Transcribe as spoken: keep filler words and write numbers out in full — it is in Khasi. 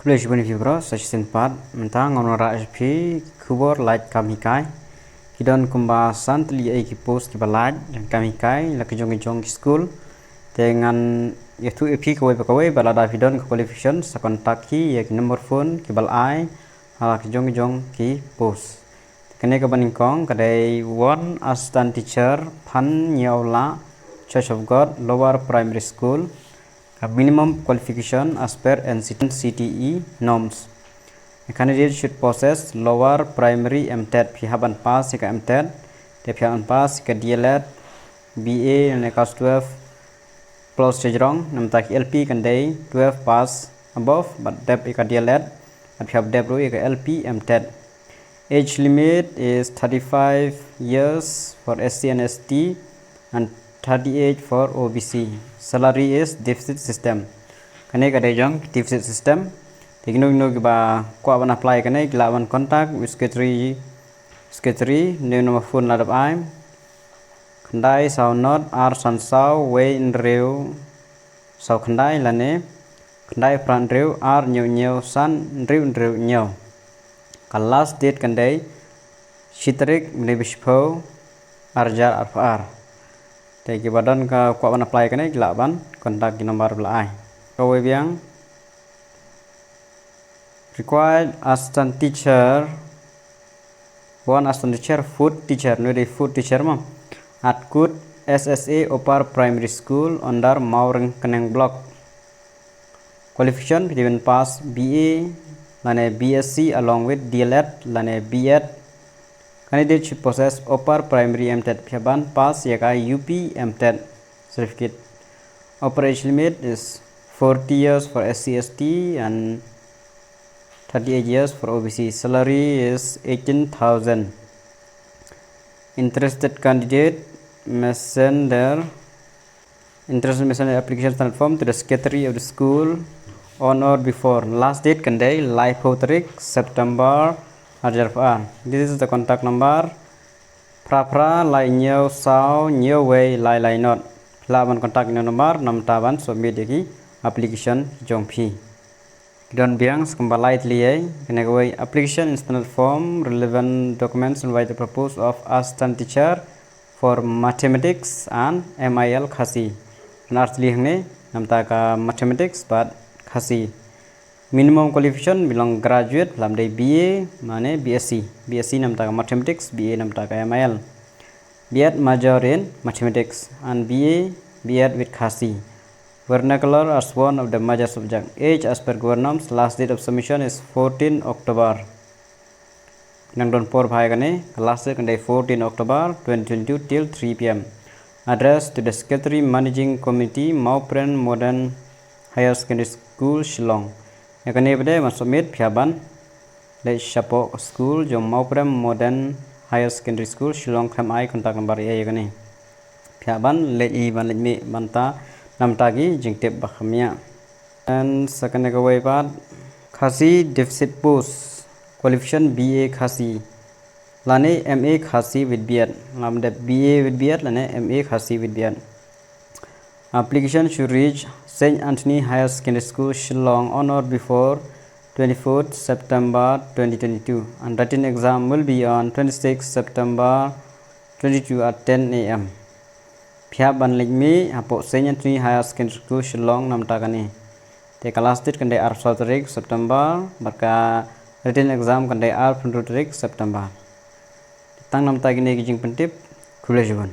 Khublei shibun ïa phi bro, sa shisien pat mynta ngan wanrah ïa phi ki khubor lait kam hikai. Ki don kumba san tylli ki post kiba lait ïa kam hikai la ki jong ki jong ki skul. Te ngan ïathuh ïa phi kawei pa kawei, bad lada phi don ka qualification sa contact ki ïa ki number phone kiba la ai ha la ki jong ki jong ki post. Kane kaba nyngkong ka dei one assistant teacher, Phan Ïew Lah, Church of God, Lower Primary School. Ka minimum qualification as per N C T E, N C T E norms. A candidate should possess lower primary M TET, phi hap ban pass ïa ka M TET, te phi hap ban pass ïa ka D L Ed, B A, ne class twelve plus sha jrong, namta ki L P kan dei twelve pass above, bad dep ïa ka D L Ed, bad phi hap dep ruh ïa ka L P M TET. Age limit is thirty-five years for S C and S T and thirty-eight for O B C. Salary is deficit system. Kane ka dei jong deficit system. Te kino kino kiba kwah ban apply kane ki lah ban contact with secretary, secretary, ne number phone la dep ai. Khyndai saw nod ar san saw wei hynriew saw khyndai lane khyndai phra hynriew ar hynñiew hynñiew san hynriew hynriew hynñiew. Ka last date kan dei shi tarik bnai ba shiphew ar hajar arphew ar. Te kiba don ka kwah ban apply kane ki lah ban contact ki number ba la ai. Kawei biang, required assistant teacher, one assistant teacher, food teacher, no dei food teacher ma. At Kut S S A Upper Primary School under Mawryngkneng Block. Qualification, phi dei ban pass B A lane B S C along with D L Ed lane B Ed. Candidate should possess upper primary M TET, phi hap ban pass ïa ka U P M TET certificate. Upper age limit is forty years for S C S T and thirty-eight years for O B C. Salary is eighteen thousand. Interested candidate may send their interested may send their application standard form to the secretary of the school on or before. Last date kan dei laiphew tarik September arhajar arphew ar. This is the contact number, phra phra lai hynñiew saw hynñiew wei lai lai nod. Lah ban contact ïa kane ka number namar ban submit ïa ki application jong phi. Ki don biang sa kumba lai tylli, kane kawei, application in standard form, relevant documents invited, proposed of assistant teacher for mathematics and M I L Khasi. Kan ar tylli hangne namar ka mathematics bad Khasi. Minimum qualification, phi long graduate, lah ban dei B A mane B S C. B S C namar ka mathematics, B A namar ka M I L. B Ed major in mathematics and B A B Ed with Khasi vernacular as one of the major subject. Age as per Government norms, last date of submission is fourteen October. Nang don por bha ïa kane, ka last date kan dei fourteen October twenty twenty-two till three P M. Address to the Secretary, Managing Committee, Mawprem Modern Higher Secondary School, Shillong. Ïa kane pat de ban submit phi hap ban leit shapoh ka skul jong Mawprem Modern Higher Secondary School, Shillong, khlem ai contact number ïa kane. Phi hap ban leit i ban leit mih bad namar ki jingtip ba kham ïa. And sa kane kawei pat, Khasi deficit post, qualification B A Khasi lane M A Khasi with B Ed. Lah ban dep B A with B Ed lane M A Khasi with B Ed. Application should reach Saint Anthony Higher Secondary School, Shillong on or before twenty-fourth September twenty twenty-two, and written exam will be on twenty-sixth September twenty-two at ten A M. Phi hap ban leit mih hapoh Saint Anthony Higher Secondary School, Shillong namar kane. Te ka last date kan dei arphew saw tarik September, bad ka written exam kan dei arphew hynriew tarik September. Tang namar kine ki jingpyntip, khublei shibun.